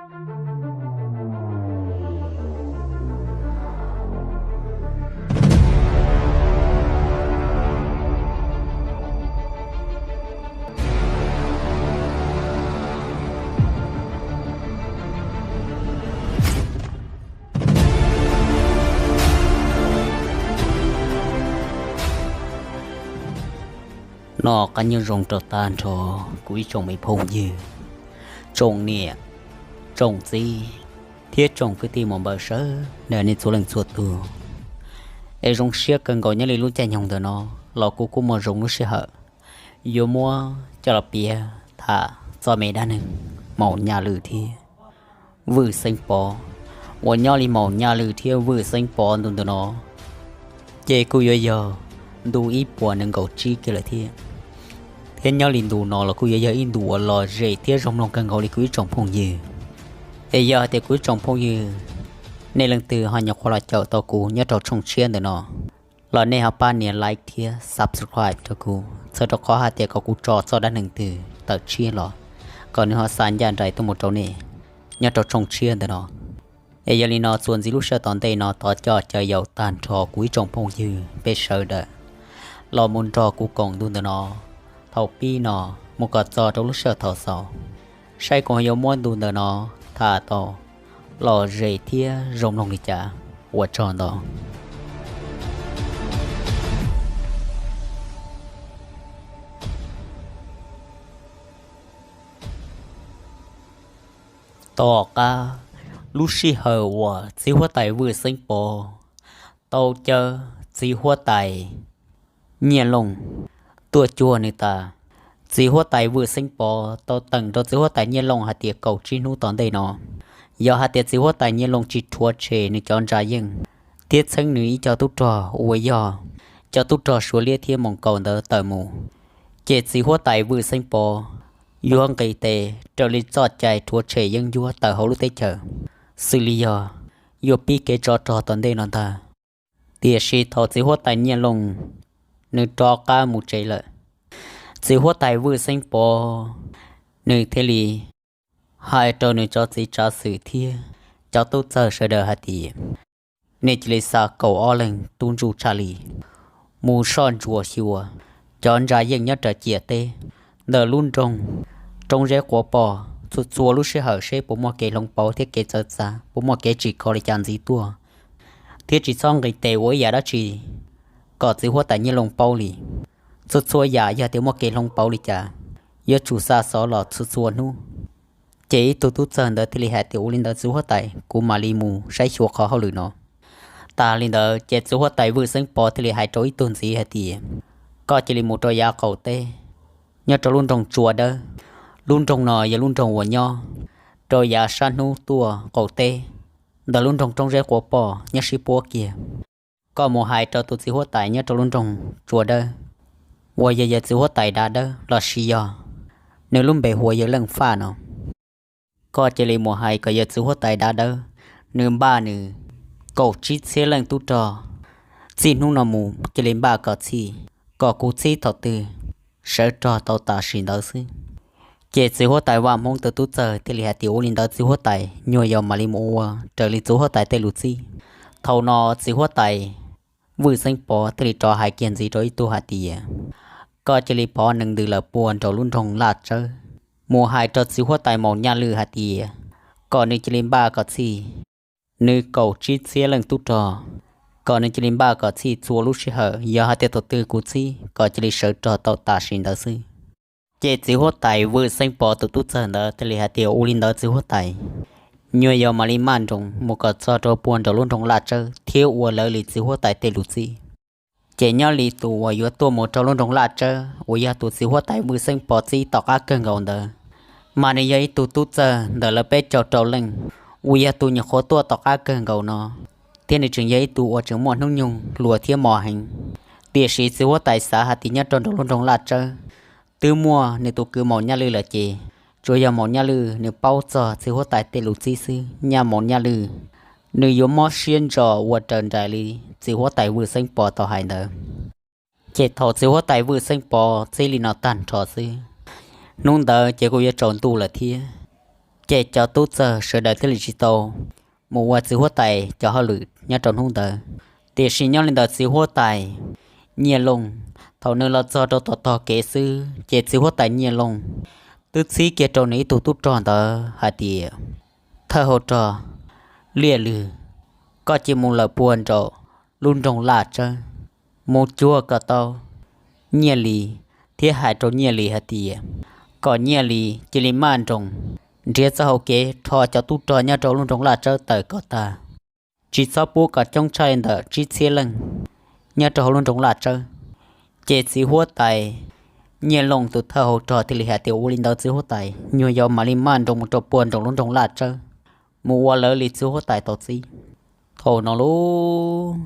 Noj qab nyob zoo rau tag nrho kuv ib tsoom me phooj ywg, tsoom niam, tsoom txiv thiab tsoom kwv tij muam npawg sawv daws nej txhua leej txhua tus. Es zoo siab kawg nkaus nyob li lub caij nyoog ntawm no los kuv kuj muaj zoo lub sij hawm yuav muab coj los piav tham txoj me dab neeg Maum Nyaj Lwm thiab Vwj Xeeb Pov, uas nyob li Maum Nyaj Lwm thiab Vwj Xeeb Pov ntu ntawm no ces kuj yuav yog ntu ib puas nees nkaum tsib kiag lawm thiab. Thiab nyob li ntu no los kuj yuav yog ib ntu uas lom zem thiab zoo mloog kawg nkaus li kuv ib tsoom phooj ywg. Es yog hais tias kuv ib tsoom phooj ywg nej leej twg ho nyuam qhuav los caum tau kuv nyob rau tshooj tshiab ntawm no los nej ho pab nias like thiab subscribe rau kuv, txhawm rau qhov hais tias kom kuv tso txoj dab neeg twg tawm tshiab los kom nws ho xa ncaj nraim tuaj mus rau nej nyob rau tshooj tshiab ntawm no. Es yog li no txuas ntxiv lub sij hawm tom ntej no thov coj caw yaus tag nrho kuv ib tsoom phooj ywg peb sawv daws los mus nrog kuv koom ntu ntawm no thaum pib no mus kom txog rau lub sij hawm thaum xaus, saib kuv ho yuav muab ntu ntawm no tham tau lom zem thiab zoo mloog li cas. Ua tsaug ntau. Tom qab lub sij hawm uas txiv huab tais Vwj Xeeb Pov tau caw txiv huab tais Nyiaj Looj tuaj cuag nws tas, txiv huab tais Vwj Xeeb Pov tau teem rau txiv huab tais Nyiaj Looj hais tias kaum tsib hnub tom ntej no, yog hais tias txiv huab tais Nyiaj Looj tsis rhuav tshem nws cov ntsa yeej thiab txheeb nws ib co tub rog uas yog cov tub rog Suav liab thiab Moos Kaus ntawd tawm mus, ces txiv huab tais Vwj Xeeb Pov yuav nqis tes raws li txoj cai rhuav tshem yeeb ncuab tawm hauv lub teb chaws, xws li yog yuav pib kev tsov rog tom ntej no ntag. Tiam sis thaum txiv huab tais Nyiaj Looj nws rov qab mus tsev lawm, txiv huab tais Vwj Xeeb Pov nws thiaj li hais rau nws cov txiv tsav xwm thiab cov tub txawg sawv daws hais tias, nej cia li xa kaum ob leeg tub ntsuj tshaj li mus soj ntsuam xyuas cov ntsa yeej nyob raws ciam teb ntawm lub nroog Roob Zeb Quav Poj txhua txhua lub sij hawm seb puas muaj kev hloov pauv thiab kev txawv txav, puas muaj kev tsim kho li cas ntxiv tuaj, thiab tsis txhob nqis tes ua ib yam dab tsi kom txiv huab tais Nyiaj Looj paub li. Txhua txhua yam yog tias muaj kev hloov pauv li cas, yuav tsum xa xov los txhua txhua hnub. Ces ib tug tub txawg ntawd thiaj li hais tias, ua li ntawd txiv huab tais, kuv mam li mus saib xyuas qhov hauj lwm no. Tas li ntawd ces txiv huab tais Vwj Xeeb Pov thiaj li hais rau ib tug ntxiv hais tias, koj cia li mus rau yav qaum teb, nyob rau lub nroog Tsua Dawb. Lub nroog no yog lub nroog uas nyob rau yav sab hnub tuaj qaum teb ntawm lub nroog Roob Zeb Quav Poj nyob sib puab kiag. Koj mus hais rau tus txiv huab tais nyob rau lub nroog Tsua Dawb uas yog yawg txiv huab tais Dav Dawb los sis yog nws lub npe hu ua yawg Leej Faj no. Koj cia li mus hais kom yawg txiv huab tais Dav Dawb nws npaj nws kaum tsib txhiab leej tub rog txij hnub no mus cia li npaj kom txhij, kom kuv txib thaum twg sawv rog tau tam sim ntawd xwb. Ces txiv huab tais Vaj Hmoob tus tub txawg thiaj li hais tias, ua li ntawd txiv huab tais, nyuag yaus mam li mus ua raws li txiv huab tais tej lus txib. Thaum no txiv huab tais Vwj Xeeb Pov thiaj li rov hais kiag ntxiv rau ib tug hais tias, koj cia li pov nees ntws lawm puag nraum lub nroog Laj Tsawb, mus hais rau txiv huab tais Maum Nyaj Lwj hais tias, kom nws cia li npaj kom txhij nws kaum tsib txhiab leej tub rog, kom nws cia li npaj kom txhij txhua lub sij hawm, yog hais tias thaum twg kuv txib kom cia li sawv rog tau tam sim ntawd xwb. Ces txiv huab tais Vwj Xeeb Pov tus tub txawg ntawd thiaj li hais tias, ua li ntawd txiv huab tais, nyuag yaus mam li maj nroos mus kom txog rau puag nraum lub nroog Laj Tsawb thiab ua lawv li txiv huab tais tej lus txib. Ces nyob li tus uas yuav tuaj mus rau lub nroog Laj Tsawb uas yog tus txiv huab tais Vwj Xeeb Pov txib tom qab kawg nkaus ntawd, mas nws yog ib tug tub txawg ntawm lawv peb caug rau leej uas yog tus nyuam qhuav tuaj tom qab kawg nkaus no, thiab nws tseem yog ib tug uas tseem muaj hnub nyoog hluas thiab mos heev. Tiam sis txiv huab tais xav hais tias nyob rau nraum lub nroog Laj Tsawb twb muaj nws tus kwv Maum Nyaj Lwj lawm ces tsuas yog Maum Nyaj Lwj nws paub txog txiv huab tais tej lus txib xwb, nyaj Maum Nyaj Lwj nws yuav mob siab ntso ua raws nraim li txiv huab tais Vwj Xeeb Pov tau hais ntawd. Ces thaum txiv huab tais Vwj Xeeb Pov txib li no tag nrho xwb, hnub ntawd ces kuj yuav tsaus ntuj lawm thiab. Ces cov tub txawg sawv daws thiaj li tsis tau mus ua txiv huab tais cov hauj lwm nyob rau hnub ntawd. Tiam sis nyob li ntawd txiv huab tais Nyiaj Looj, thaum nws los txog rau tom tog kev xwb ces txiv huab tais Nyiaj Looj twb txib kiag rau nws ib tug tub rog ntawd hais tias, thawj hauv rog Liaj Lwg, koj cia mus lawm puag nraum lub nroog Laj Tsawb, mus cuag kom tau Nyiaj Lis thiab hais rau Nyiaj Lis hais tias kom Nyiaj Lis cia li maj nroos nrhiav txoj hau kev rho cov tub rog nyob rau lub nroog Laj Tsawb tawm kom tag, tsis txhob pub kom coob tshaj li ntawm tsib txhiab leej nyob rau hauv lub nroog Laj Tsawb. Ces txiv huab tais Nyiaj Looj tus thawj hauv rog thiaj li hais tias, ua li ntawd txiv huab tais, nyuag yaus mam li maj nroos mus rau puag nraum lub nroog Laj Tsawb, mus ua lawv li txiv huab tais tau txib. Thaum no lauj,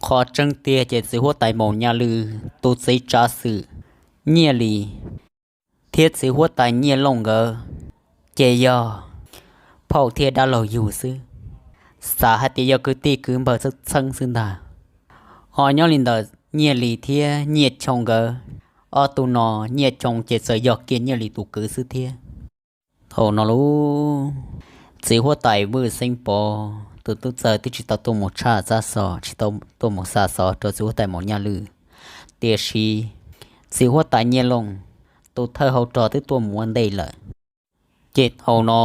qhov tseeb tiag ces txiv huab tais Maum Nyaj Lwj tus txiv tsav xwm Nyiaj Lis thiab txiv huab tais Nyiaj Looj nkawd ces yog phauj thiab dab laug yug xwb, xav hais tias yog kwv tij kwv npawg txheeb txheeb xwb ntag. Ho nyob li ntawm Nyiaj Lis thiab Nyiaj Choo nkawd, ob tug no Nyiaj Choo ces txawm yog kiag Nyiaj Lis tus kwv xwb thiab. Thaum no lauj, txiv huab tais Vwj Xeeb Pov tus tub txawg twb tsis tau tuaj mus tshaj xov, tsis tau tuaj mus xa xov rau txiv huab tais Maum Nyaj Lwj, tiam sis txiv huab tais Nyiaj Looj tus thawj hauv rog twb tuaj mus ua ntej lawm. Ces thaum no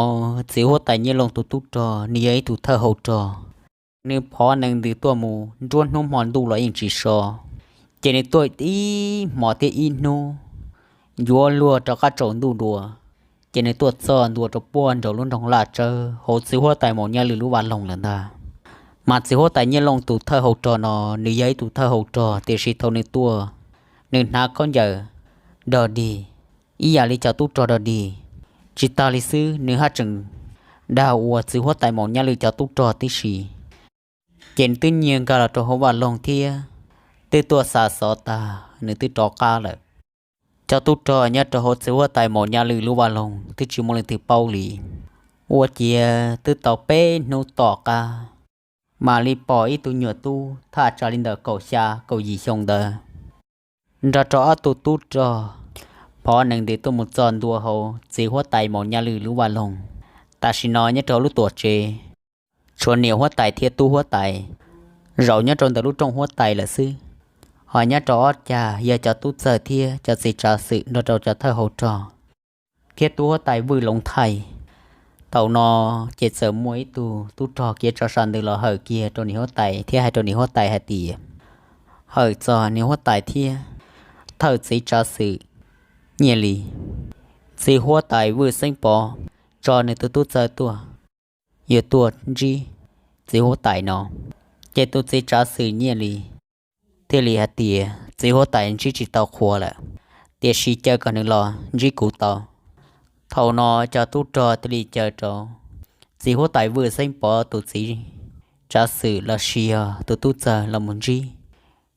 txiv huab tais Nyiaj Looj tus tub rog nws yog ib tug thawj hauv rog, nws phov nees ntws tuaj mus nruab hnub hmo ntuj los yeej tsis so, ces nws tuaj ib hmo thiab ib hnub yuav luag rov qab tsaus ntuj dua, ces nws tuaj txog ntua rau puag nraum lub nroog Laj Tsawb hauv txiv huab tais Maum Nyaj Lwj lub vaj loog lawm ntag. Mas txiv huab tais Nyiaj Looj tus thawj hauv rog no, nws yog ib tug thawj hauv rog tiam sis thaum nws tuaj, nws hnav khaub ncaws dog dig ib yam li cov tub rog dog dig. Tsis tas li xwb, nws haj tseem dag ua txiv huab tais Maum Nyaj Lwj cov tub rog tib si. Ces nws twb nyiag nkag los rau hauv vaj loog thiab twb tuaj xa xov tag, nws twb rov qab lawm. Cov tub rog nyob rau hauv txiv huab tais Maum Nyaj Lwj lub vaj loog twb tsis muaj leej twg paub li. Ua ciav twb tau peb hnub tom qab, mam li pom ib tug nyuam tub thaj tsam li ntawm kaum xya kaum yim xyoo ntawd nrog rau ob tug tub rog phov nees ntws tuaj mus txog ntua hauv txiv huab tais Maum Nyaj Lwj lub vaj loog. Tam sim no nyob rau hauv lub tuam tsev, tshuav niam huab tais thiab tub huab tais zaum nyob rau ntawm lub rooj huab tais lawm xwb. Ho nyob rau ob cag yog cov tub txawg thiab cov txiv tsav xwm nrog rau cov thawj hauv rog thiab tub huab tais Vwj Loov Thaij. Thaum no ces txawm muaj ib tug tub rog khiav tso sam ntws los hawm kiag rau niam huab tais thiab hais rau niam huab tais hais tias, hawm txog niam huab tais thiab thawj txiv tsav xwm Nyiaj Lis, txiv huab tais Vwj Xeeb Pov tso nws tus tub txawg tuaj, yuav tuaj ntsib txiv huab tais no. Ces tus txiv tsav xwm Nyiaj Lis thiaj li hais tias, txiv huab tais, ntsib tsis tau qhua lawm, tiam sis caw kom nws los ntsib kuv tau. Thaum no cov tub rog thiaj li caw rau txiv huab tais Vwj Xeeb Pov tus txiv tsav xwm los sis yog tus tub txawg los mus ntsib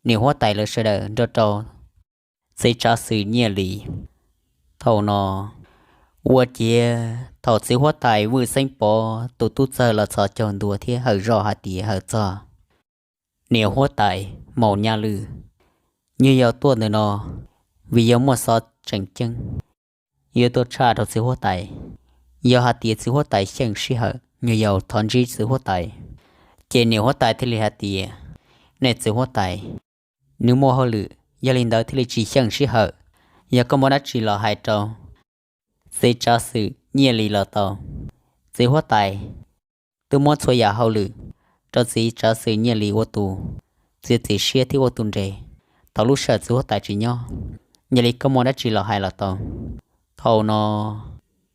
niam huab tais lawv sawv daws nrog rau txiv tsav xwm Nyiaj Lis. Thaum no ua ciav thaum txiv huab tais Vwj Xeeb Pov tus tub txawg los txhos caug ntua thiab hawm zoj hais tias, hawm txog niam huab tais Maum Nyaj Lwj, nyuag yaus tuaj ntawm no vim yog muaj xov tseem ceeb yuav tuaj tshaj rau txiv huab tais. Yog hais tias txiv huab tais xyeej sij hawm, nyuag yaus thov ntsib txiv huab tais. Ces niam huab tais thiaj li hais tias, nej txiv huab tais, nws muaj hauj lwm, yog li ntawd thiaj li tsis xyeej sij hawm. Yog koj muaj dab tsi los hais rau txiv tsav xwm Nyiaj Lis los tau. Txiv huab tais twb muab txhua yam hauj lwm rau txiv tsav xwm Nyiaj Lis ua tus txiav txim siab thiab ua tus nres thaum lub sij hawm txiv huab tais tsis nyob. Yog li koj muaj dab tsi los hais los tau. Thaum no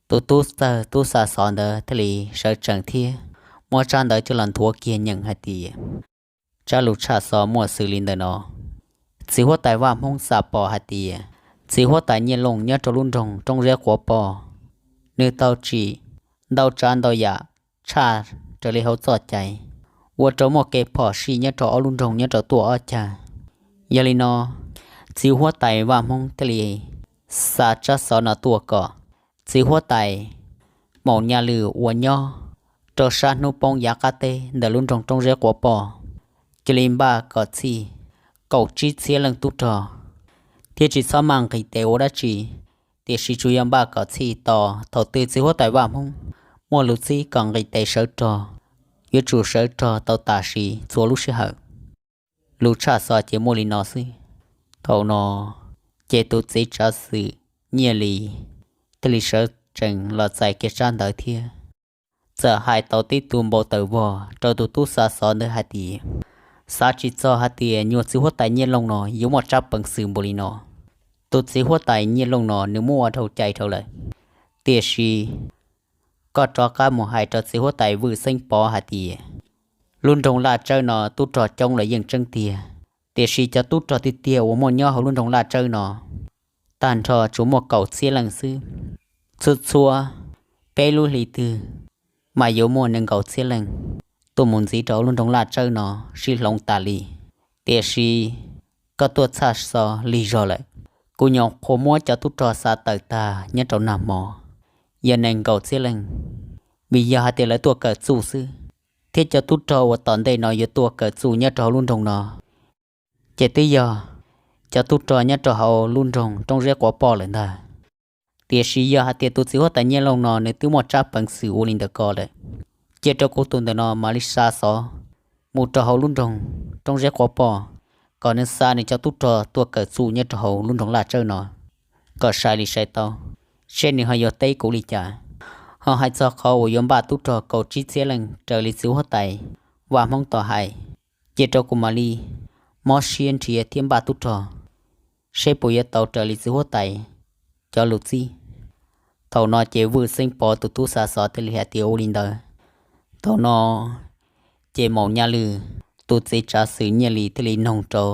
tus tub txawg tub xa xov ntawd thiaj li sawv tsees thiab muab tsab ntawv coj los nthuav kiag nyeem hais tias, tsab lus tshaj xov muaj xws li ntawm no. Txiv huab tais Vaj Hmoob xa pom hais tias txiv huab tais Nyiaj Looj nyob rau lub nroog Roob Zeb Quav Poj, nws tau tsim ntau tsav ntau yam tshaj raws li hauv txoj cai, ua rau muaj kev phom sij nyob rau ob lub nroog nyob rau tuaj ob cag. Yog li no, txiv huab tais Vaj Hmoob thiaj li xa tsab xov no tuaj kom txiv huab tais Maum Nyaj Lwj uas nyob rau sab hnub poob yav qab teb ntawm lub nroog Roob Zeb Quav Poj cia li npaj kom txhij kaum tsib txhiab leej tub rog, thiab tsis txhob maj nqis tes ua dab tsi, tiam sis tsuas yog npaj kom txhij tos thaum twg txiv huab tais Vaj Hmoob muaj lus txib kom nqis tes sawv rog, yuav tsum sawv rog tau tam sim txhua lub sij hawm. Lus tshaj xov ces muaj li no xwb. Thaum no ces tus txiv tsav xwm Nyiaj Lis thiaj li sawv tsees los txais kiag tsab ntawv thiab txawm hais tau tib tug npau taws vog rau tus tub xa xov ntawd hais tias, xav tsis txog hais tias nyuag txiv huab tais Nyiaj Looj no yuav muaj tsab peev xwm npaum li no. Tus txiv huab tais Nyiaj Looj no nws muab ua dhau cai rau lawm, tiam sis koj rov qab mus hais rau txiv huab tais Vwj Xeeb Pov hais tias lub nroog Laj Tsawb no tub rog coob los yeej tseeb tiag, tiam sis cov tub rog tiag tiag uas muaj nyob hauv lub nroog Laj Tsawb no tag nrho tsuas muaj kaum txhiab leej xwb. Txhua txhua peb lub hlis twg mas yuav muaj nees nkaum txhiab leej tuaj mus ntxiv rau hauv lub nroog Laj Tsawb no sib hloov tas li. Tiam sis koj tuaj tshaj xov lig zog lawm. Kuv nyuam qhuav muab cov tub rog xa tawm tag nyob rau nag hmo yog nees nkaum txhiab leej, vim yog hais tias lawv tuaj kawm txuj xwb, thiab cov tub rog uas tom ntej no yuav tuaj kawm txuj nyob rau hauv lub nroog no ces twb yog cov tub rog nyob rau hauv lub nroog Roob Zeb Quav Poj lawm ntag. Tiam sis yog hais tias tus txiv huab tais Nyiaj Looj no nws twb muaj tsab peev xwm ua li ntawd ko lawm, cia rau kuv tus ntawm no mam li xa xov mus rau hauv lub nroog Roob Zeb Quav Poj, kom nws xa nws cov tub rog tuaj kawm txuj nyob rau hauv lub nroog Laj Tsawb no, kom sai li sai tau, seb nws ho yuav teb kuv li cas. Ho hais txog qhov uas yuav npaj tub rog kaum tsib txhiab leej raws li txiv huab tais Vaj Hmoob tau hais, cia rau kuv mam li mob siab nrhiav thiab npaj tub rog, seb puas yuav tau raws li txiv huab tais cov lus txib. Thaum no ces Vwj Xeeb Pov tus tub xa xov thiaj li hais tias ua li ntawd. Thaum no ces Maum Nyaj Lwj tus txiv tsav xwm Nyiaj Lis thiaj li noog rau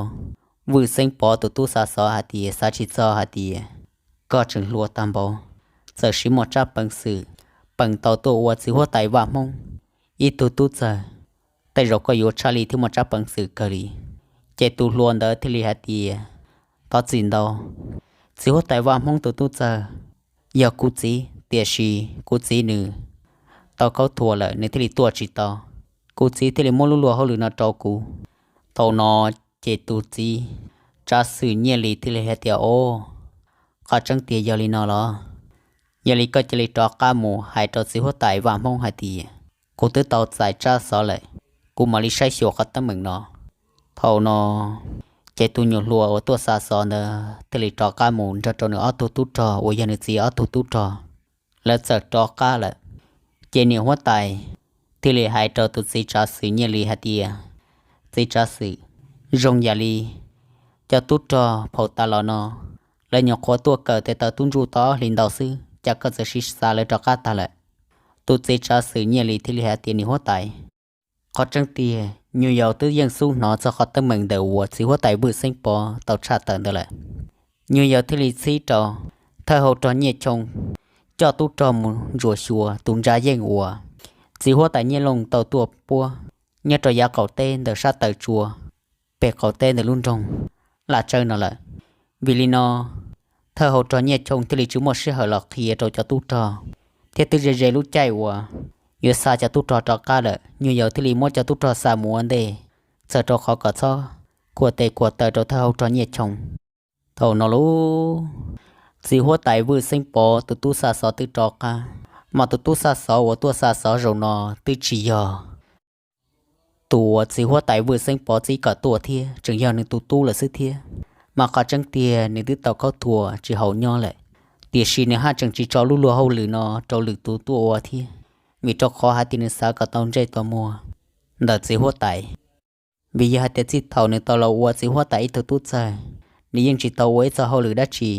Vwj Xeeb Pov tus tub xa xov hais tias xav tsis txog hais tias koj tseem hluas tag npaum, txawm siv muaj tsab peev xwm peem tau tuaj ua txiv huab tais Vaj Hmoob ib tug tub txawg, tej zaum koj yuav tshaj li thiab muaj tsab peev xwm kawg li. Ces tus hluas ntawd thiaj li hais tias thov txim ntau, txiv huab tais Vaj Hmoob tus tub txawg yog kuv txiv, tiam sis kuv txiv nws tau khaub thuas lawm nws thiaj li tuaj tsis tau. Kuv txiv thiaj li muab lub luag hauj lwm no rau kuv. Thaum no ces tus txiv tsav xwm Nyiaj Lis thiaj li hais tias o, qhov tseeb tiag yog li no los? Yog li koj cia li rov qab mus hais rau txiv huab tais Vaj Hmoob hais tias kuv twb tau txais tsab xov lawm, kuv mam li saib xyuas qhov teeb meem no. Thaum no ces tus nyuam hluas uas tuaj xa xov ntawd thiaj li rov qab mus nrog rau nws ob tug tub rog uas yog nws txiv ob tug tub rog, lawv txawm rov qab lawm. Ces niam huab tais thiaj li hais rau tus txiv tsav xwm Nyiaj Lis hais tias txiv tsav xwm, zoo yam li cov tub rog phau tas los no lawv nyuam qhuav tuaj kawm tes taw tub ntsuj tau ob hlis ntau xwb cas koj txawm siv xa lawv rov qab tag lawm? Tus txiv tsav xwm Nyiaj Lis thiaj li hais tias niam huab tais, qhov tseeb tiag nyuag yaus twb yeej xub hnov txog qhov teeb meem ntawm uas txiv huab tais Vwj Xeeb Pov tau tshaj tawm ntawd lawm. Nyuag yaus thiaj li txib rau thawj hau rog Nyiaj Choo coj tub rog mus ntsuas xyuas tus ntsa yeej uas txiv huab tais Nyiaj Looj tau tuaj puab nyob rau yav qaum teb ntawm sab taw tsua pem qaum teb ntawm lub nroog Laj Tsawb no lawm. Vim li no thawj hau rog Nyiaj Choo thiaj li tsis muaj sij hawm los qhia rau cov tub rog, thiab twb ze ze lub caij uas yuav xa cov tub rog rov qab lawm. Nyuag yaus thiaj li muab cov tub rog xa mus ua ntej, txawm rau qhov kom txhob khuam tes khuam taw rau thawj hau rog Nyiaj Choo. Thaum no lub txiv huab tais Vwj Xeeb Pov tus tub xa xov twb rov qab, mas tus tub xa xov uas tuaj xa xov zaum no twb tsis yog tus uas txiv huab tais Vwj Xeeb Pov txib kom tuaj thiab tseem yog nws tus tub lawm xwb thiab. Mas qhov tseeb tiag nws twb tau khaub thuas tsis haum nyob lawm, tiam sis nws haj tseem tsis tso lub luag hauj lwm no rau lwm tus tuaj ua thiab, vim rau qhov hais tias nws xav kom tau ntsej tau muag ntawm txiv huab tais. Vim yog hais tias txij thaum nws tau los ua txiv huab tais ib tug tub txawg, nws yeej tsis tau ua ib txoj hauj lwm dab tsi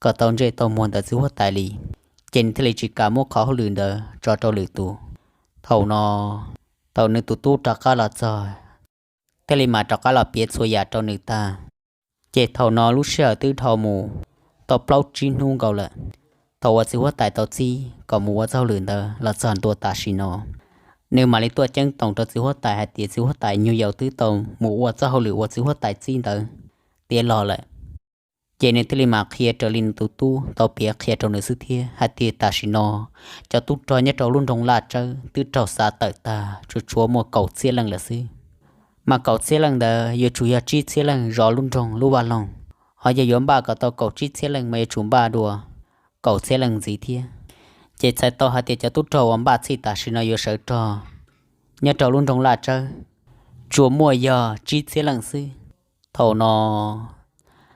kom tau ntsej tau muag ntawm txiv huab tais li, ces nws thiaj li tsis kam muab qhov hauj lwm ntawd tso rau lwm tus. Thaum no thaum nws tus tub rov qab los txog, thiaj li mam rov qab los piav txhua yam rau nws tag. Ces thaum no lub sij hawm twb dhau mus tau plaub tsib hnub nkaus lawm, thaum uas txiv huab tais tau txib kom mus ua txoj hauj lwm ntawd los txog ntua tam sim no, nws mam li tuaj ceeb toom rau txiv huab tais hais tias txiv huab tais, nyuag yaus twb tau mus ua txoj hauj lwm uas txiv huab tais txib ntawd tiav los lawm. Ces nws thiaj li mam qhia raws li nws tus tub tau piav qhia rau nws xwb thiab hais tias tam sim no cov tub rog nyob rau lub nroog Laj Tsawb twb raug xa tawm tag tsuas tshuav muaj kaum txhiab leej lawm xwb. Mas kaum txhiab leej ntawd yuav tsum yog tsib txhiab leej zov lub nroog lub vaj loog, ho yog yuav npaj kom tau kaum tsib txhiab leej mas yuav tsum npaj dua kaum txhiab leej ntxiv thiab. Ces txhais tau hais tias cov tub rog uas npaj txhij tam sim no yuav sawv rog nyob rau lub nroog Laj Tsawb tsuas muaj yog tsib txhiab leej xwb. Thaum no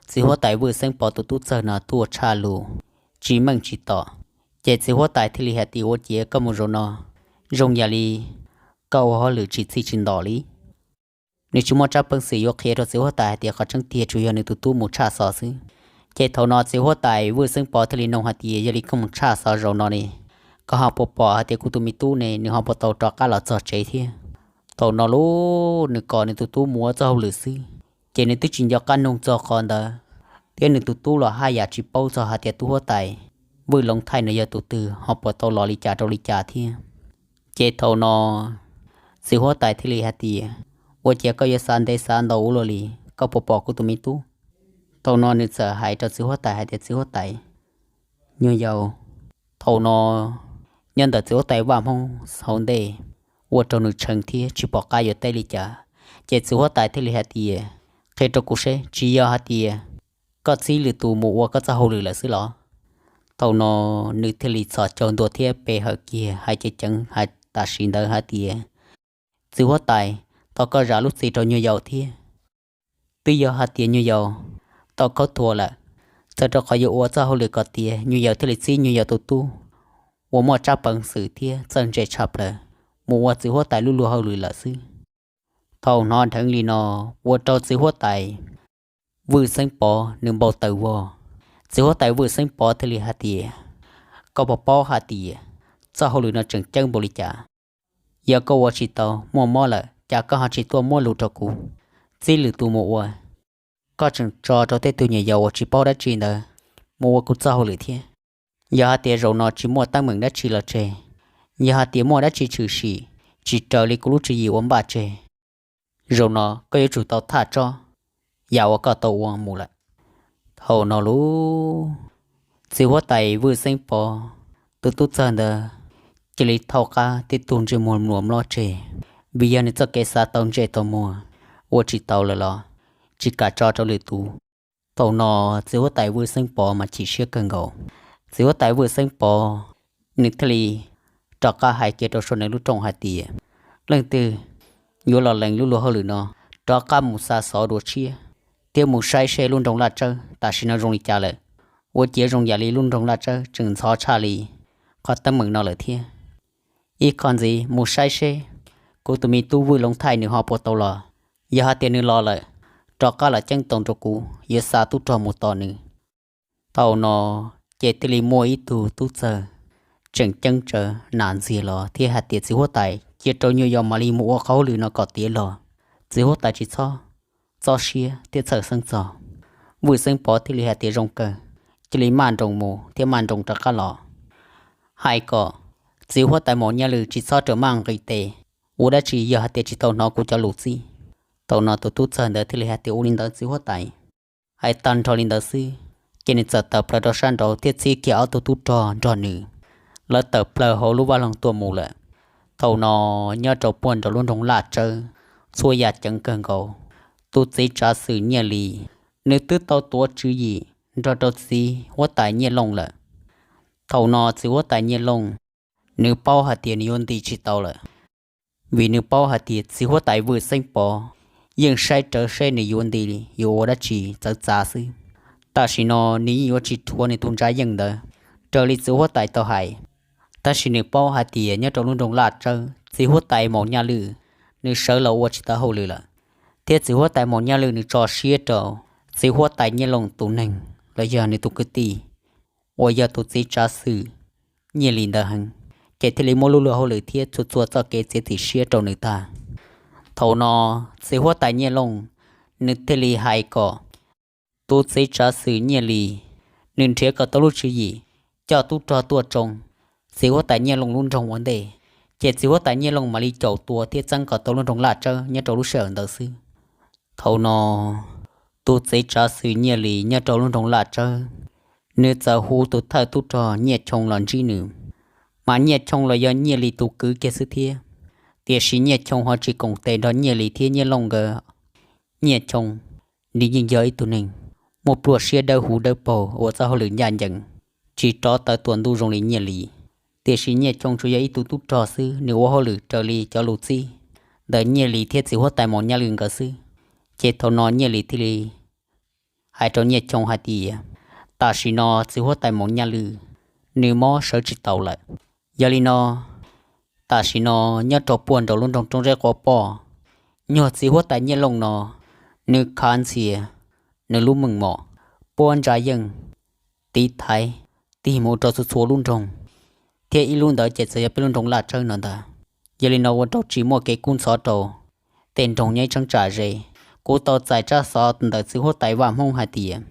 txiv huab tais Vwj Xeeb Pov tus tub txawg no tuaj tshaj lus tsis meej tsis tom, ces txiv huab tais thiaj li hais tias, ua ciav koj mus zaum no zoo yam li koj ua hauj lwm tsis txhij tsis ntom li. Nws tsis muaj tsab peev xwm yuav qhia rau txiv huab tais hais tias qhov tseeb tiag tsuas yog nws tus tub mus tshaj xov xwb. Ces thaum no txiv huab tais Vwj Xeeb Pov thiaj li nug hais tias, yog li koj mus tshaj xov zaum no ne, koj ho puas pom hais tias kuv tus me tub ne nws ho puas tau rov qab los txog tsev thiab? Thaum no lub nws kom nws tus tub mus ua txoj hauj lwm xwb, ces nws twb tsis nco qab nug txog qhov ntawd, thiab nws tus tub los haj yam tsis paub txog hais tias tub huab tais Vwj Loov Thaij no yog tus twg ho puas tau los li cas rau li cas thiab. Ces thaum no txiv huab tais thiaj li hais tias, ua ciav koj yuav xav ntev xav ntau ua luaj li, koj puas pom kuv tus me tub? Thaum no nws txawm hais rau txiv huab tais hais tias, txiv huab tais, nyuag yaus, thaum no nyob ntawm txiv huab tais Vaj Hmoob hauv ntej ua rau nws tshee thiab tsis pom qab yuav teb li cas. Ces txiv huab tais thiaj li hais tias, qhia rau kuv seb, tsis yog hais tias koj txib lwm tus mus ua koj txoj hauj lwm lawm xwb los? Thaum no nws thiaj li txhos caug ntua thiab pe hawm kiag hais ceev ceev hais tam sim ntawd hais tias, txiv huab tais, thov koj zam lub txim rau nyuag yaus thiab. Twb yog hais tias nyuag yaus tau khaub thuas lawm, txawm rau qhov yuav ua txoj hauj lwm kom tiav nyuag yaus thiaj li txib nyuag yaus tus tub uas muaj tsab peev xwm thiab txawj ntse tshaj plaws mus ua txiv huab tais lub luag hauj lwm lawm xwb. Thaum hnov dheev li no ua rau txiv huab tais Vwj Xeeb Pov nws npau taws vog. Txiv huab tais Vwj Xeeb Pov thiaj li hais tias, koj puas paub hais tias txoj hauj lwm no tseem ceeb npaum li cas? Yog koj ua tsis tau, muaj mob lawm cas koj ho tsis tuaj muab lus rau kuv, txib lwm tus mus ua? Koj tseem tso rau tej tug nyuam yaus uas tsis paub dab tsi ntawd mus ua kuv txoj hauj lwm thiab. Yog hais tias zaum no tsis muaj teeb meem dab tsi los tseg, yog hais tias muaj dab tsi tshwm sim tsis raws li kuv lub tswv yim ua npaj tseg, zaum no koj yuav tsum tau thaj tsob yam uas koj tau ua mus lawm. Thaum no lub txiv huab tais Vwj Xeeb Pov tus tub txawg ntawd cia li thaub qab thiab tug ntsej muag mluas mlob tseg, vim yog nws txoj kev xav tau ntsej tau muag ua tsis tau lawm los tsis kam tso rau lwm tus. Thaum no txiv huab tais Vwj Xeeb Pov mas chim siab kawg nkaus. Txiv huab tais Vwj Xeeb Pov nws thiaj li rov qab hais kiag rau saum nws lub rooj hais tias, leej twg yuav los lees lub luag hauj lwm no, rov qab mus xa xov dua tshiab thiab mus saib seb lub nroog Laj Tsawb tam sim no zoo li cas lawm. Ua ciav zoo yam li lub nroog Laj Tsawb tseem ntxhov tshaj li qhov teeb meem no lawm thiab. Ib qho ntxiv mus saib seb kuv tus me tub Vwj Loov Thaij nws ho puas tau los. Yog hais tias nws los lawm, rov qab los ceeb toom rau kuv, yuav xa tub rog mus tos nws. Thaum no ces thiaj li muaj ib tug tub txawg tseem ceeb tsawv nas ntxiag los thiab hais tias, txiv huab tais, cia rau nyuag yaus mam li mus ua qhov hauj lwm no kom tiav los. Txiv huab tais tsis txhob txob siab thiab txhawj xeeb txog. Vwj Xeeb Pov thiaj li hais tias zoo kawg, cia li maj nroos mus thiab maj nroos rov qab los. Hais kom txiv huab tais Maum Nyaj Lwm tsis txhob rawm maj nqis tes ua dab tsi yog hais tias tsis tau hnov kuv cov lus txib. Thaum no tus tub txawg ntawd thiaj li hais tias, ua li ntawd txiv huab tais. Hais tag nrho li ntawd xwb, ces nws txawm tawm plaws rau sab nraud thiab txib kiag ob tug tub rog nrog nws, lawv tawm plaws hauv lub vaj loog tuaj mus lawm. Thaum no nyob rau puag nraum lub nroog Laj Tsawb, txhua yam ceev kawg nkaus. Tus txiv tsav xwm Nyiaj Lis, nws twb tau tuav tswv yim nrog rau txiv huab tais Nyiaj Looj lawm. Thaum no txiv huab tais Nyiaj Looj, nws paub hais tias nws yuav nti tsis tau lawm, vim nws paub hais tias txiv huab tais Vwj Xeeb Pov yeej saib rawv seb nws yuav nti yuav ua dab tsi txawv txav xwb. Tam sim no nws yeej yuav tsis rhuav nws tus ntsa yeej ntawd raws li txiv huab tais tau hais. Tab sis nws paub hais tias nyob rau lub nroog Laj Tsawb, txiv huab tais Maum Nyaj Lwm nws sawv los ua tsis tau hauj lwm lawm, thiab txiv huab tais Maum Nyaj Lwm nws tso siab rau txiv huab tais Nyiaj Looj tus neeg los yog nws tus kwv tij uas yog tus txiv tsav xwm Nyiaj Lis ntawd heev, ces thiaj li muab lub luag hauj lwm thiab txhua txhua txoj kev txiav txim siab rau nws tag. Thaum no txiv huab tais Nyiaj Looj nws thiaj li hais kom tus txiv tsav xwm Nyiaj Lis nws nrhiav kom tau lub tswv yim coj tub rog tuaj tsoo txiv huab tais Nyiaj Looj lub nroog ua ntej, ces txiv huab tais Nyiaj Looj mam li caum tua thiab txeeb kom tau lub nroog Laj Tsawb nyob rau lub sij hawm ntawd xwb. Thaum no tus txiv tsav xwm Nyiaj Lis nyob rau lub nroog Laj Tsawb, nws txawm hu tus thawj tub rog Nyiaj Choo los ntsib nws. Mas Nyiaj Choo los yog Nyiaj Lis tus kwv kiag xwb thiab, tiam sis Nyiaj Choo ho tsis koom tes nrog Nyiaj Lis thiab Nyiaj Looj nkawd. Nyiaj Choo nws yeej yog ib tug neeg muaj pluaj siab dawb huv dawb paug ua txoj hauj lwm ncaj ncees, tsis rov taw tua ntuj zoo li Nyiaj Lis. Tiam sis Nyiaj Choo tsuas yog ib tug tub rog xwb, nws ua hauj lwm raws li cov lus txib ntawm Nyiaj Lis thiab txiv huab tais Maum Nyaj Lwm nkawd xwb. Ces thaum no Nyiaj Lis thiaj li hais rau Nyiaj Choo hais tias, tam sim no txiv huab tais Maum Nyaj Lwm nws mob sawv tsis taus lawm. Yog li no, tam sim no nyob rau puag nraum lub nroog Roob Zeb Quav Poj, nyuag txiv huab tais Nyiaj Looj no, nws khav ntxhias nws lub meej mom, puab ntsa yeej tiv thaiv tig mus rau txhua txhua lub nroog, thiab ib lub ntawd ces txawm yog peb lub nroog Laj Tsawb no ntag. Yog li no ua rau tsis muaj kev kub ntxhov rau tej nroog nyob ib cheeb tsam ze. Kuv tau txais tsab xov ntawm txiv huab tais Vaj Hmoob hais tias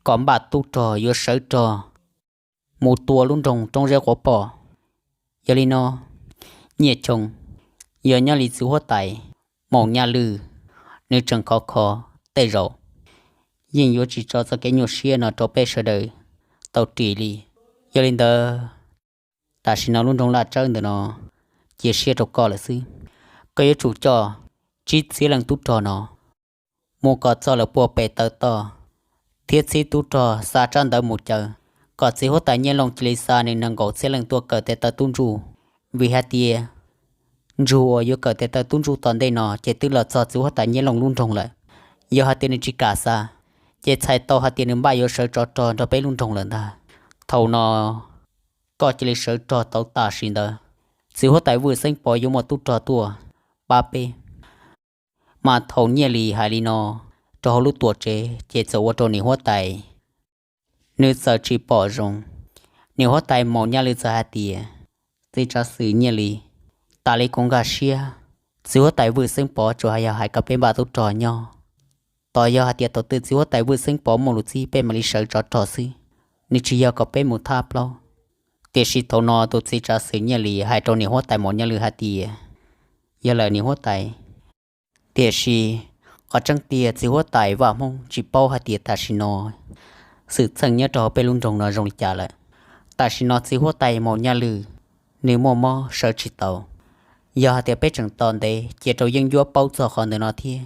kom npaj tub rog yuav sawv rog mus tua lub nroog Roob Zeb Quav Poj. Yog li no, Nyiaj Choo, yog nyob li txiv huab tais Maum Nyaj Lwm nws tseem khov kho, tej zaum yeej yuav tsis tso txoj kev nyuaj siab no rau peb sawv daws tau ris li. Yog li ntawd, tam sim no lub nroog Laj Tsawb ntawm no cia siab rau koj lawm xwb. Koj yuav tsum coj tsib txhiab leej tub rog no mus kom txog lawv puag pem taw toj, thiab txhib tub rog xa tsab ntawv mus caw kom txiv huab tais Nyiaj Looj cia li xa nws nees nkaum txhiab leej tuaj kawm tes taw tub ntsuj. Vim hais tias ntsug uas yuav kawm tes taw tub ntsuj tom ntej no ces twb los txog txiv huab tais Nyiaj Looj lub nroog lawm. Yog hais tias nws tsis kam xa, ces txhais tau hais tias nws npaj yuav sawv tsov rog nrog peb lub nroog lawm ntag. Thaum no koj cia li sawv rog tau tam sim ntawd, txiv huab tais Vwj Xeeb Pov yuav muaj tub rog tuaj pab peb. Mas thaum Nyiaj Lis hais li no rau hauv lub tuam tsev ces txawm ua rau niam huab tais nws txawm tsis pom zoo. Niam huab tais Maum Nyaj Lwm txawm hais tias, txiv tsav xwm Nyiaj Lis, tas li kuv nkag siab, txiv huab tais Vwj Xeeb Pov tsuas hais yog hais kom peb npaj tub rog nyob. Tos yog hais tias thaum twg txiv huab tais Vwj Xeeb Pov muaj lus txib peb mam li sawv tsov rog xwb, nws tsis yog kom peb mus thab plaub. Tiam sis thaum no tus txiv tsav xwm Nyiaj Lis hais rau niam huab tais Maum Nyaj Lwm hais tias, yog lawm niam huab tais. Tiam sis qhov tseeb tiag txiv huab tais Vaj Hmoob tsis paub hais tias tam sim no xwm txheej nyob rau hauv peb lub nroog no zoo li cas lawm. Tam sim no txiv huab tais Maum Nyaj Lwm nws muaj mob sawv tsis tau. Yog hais tias peb tseem tos ntev cia rau Yeeb Ncuab paub txog qhov ntawm no thiab,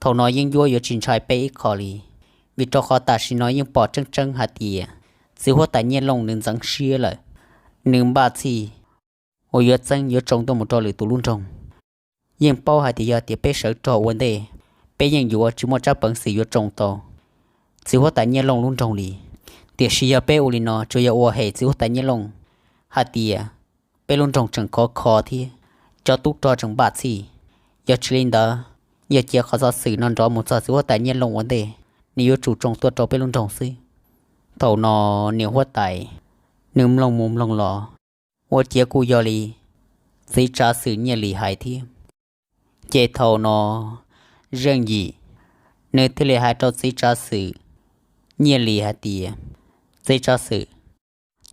thaum no Yeeb Ncuab yuav tsis ntshai peb ib qho li. Vim rau qhov tam sim no yeej pom tseeb tseeb hais tias txiv huab tais Nyiaj Looj nws ntxeev siab lawm, nws npaj txhij uas yuav txeeb yuav tsoo tuaj mus rau lwm tus lub nroog. Yeej paub hais tias yog tias peb sawv rog ua ntej, peb yeej yuav tsis muaj tsab peev xwm yuav tsoo tau txiv huab tais Nyiaj Looj lub nroog li. Tiam sis yog peb ua li no tsuas yog ua hem txiv huab tais Nyiaj Looj hais tias peb lub nroog tseem khov kho thiab cov tub rog tseem npaj txhij. Yog tsis li ntawd, yog cia qhov xov xwm no nrov mus txog txiv huab tais Nyiaj Looj ua ntej, nws yuav tsum tsoo tuaj rau peb lub nroog xwb. Thaum no niam huab tais nws mloog mus mloog los, ua ciav kuj yog li txiv tsav xwm Nyiaj Lis hais thiab. Ces thaum no Zeej Yim nws thiaj li hais rau txiv tsav xwm Nyiaj Lis hais tias, txiv tsav xwm,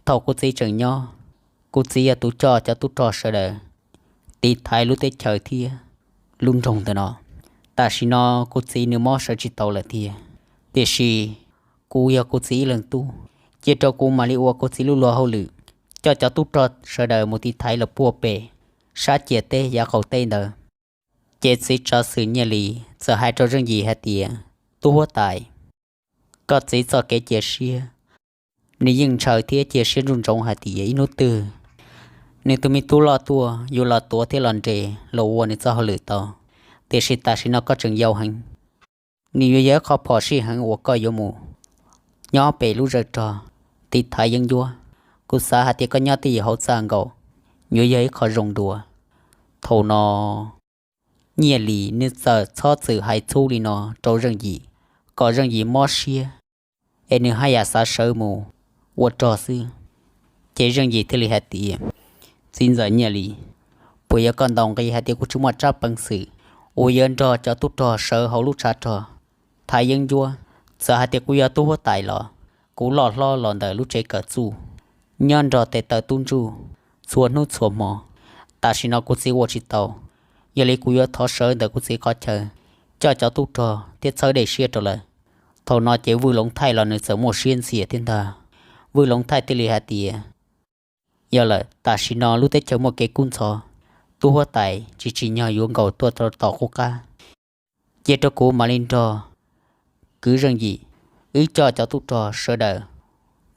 thaum kuv txiv tseem nyob, kuv txiv yog tus coj cov tub rog sawv daws tiv thaiv lub teb chaws thiab lub nroog ntawm no. Tam sim no kuv txiv nws mob sawv tsis tau lawm tiag, tiam sis kuv yog kuv txiv ib leeg tub, cia rau kuv mam li ua kuv txiv lub luag hauj lwm, coj cov tub rog sawv daws mus tiv thaiv lawv puag pem sab ciam teb yav qaum teb ntawd. Ces txiv tsav xwm Nyiaj Lis txawm hais rau Zeej Yim hais tias, tub huab tais, koj txiv txoj kev cia siab, nws yeej ntshaw thiab cia siab ntsoov ntsoov hais tias ib hnub twg nws tus me tub loj tuaj yuav los tuav thiab los nres los ua nws txoj hauj lwm tau. Tiam sis tam sim no koj tseem yau heev, nws yuav yog ib qho phom sij heev uas koj yuav mus nyob pem lub zawg rog tiv thaiv Yeeb Ncuab. Kuv xav hais tias koj nyob twj ywm hauv txaj nkaus yuav yog ib qho zoo dua. Thaum no Nyiaj Lis nws txawm txhob txwm hais txhub li no rau Zeej Yim, kom Zeej Yim mob siab, es nws haj yam xav sawv mus ua rog xwb. Ces Zeej Yim thiaj li hais tias, txiv ntxawm Nyiaj Lis, puas yog koj ntaus nqi hais tias kuv tsis muaj tsab peev xwm uas yuav nrog cov tub rog sawv hauv lub tshav rog thaiv Yeeb Ncuab? Txawm hais tias kuv yog tub huab tais los kuv loj hlob los ntawm lub tsev kawm txuj, nyob nrog tes taw tub ntsuj txhua hnub txhua hmo. Tam sim no kuv txiv ua tsis tau, yog li kuv yuav thov sawv ntawm kuv txiv qhov chaw coj cov tub rog thiab txhawb dej siab rau lawv. Thaum no ces Vwj Loov Thaij los nws txawm muaj siab ntxias thiab ntag. Vwj Loov Thaij thiaj li hais tias, yog lawm, tam sim no lub teb chaws muaj kev kub ntxhov, tub huab tais tsis tsim nyog yuav nkaum tuaj rau tom qub qab. Cia rau kuv mam li nrog kwv Zeej Yim wb coj cov tub rog sawv daws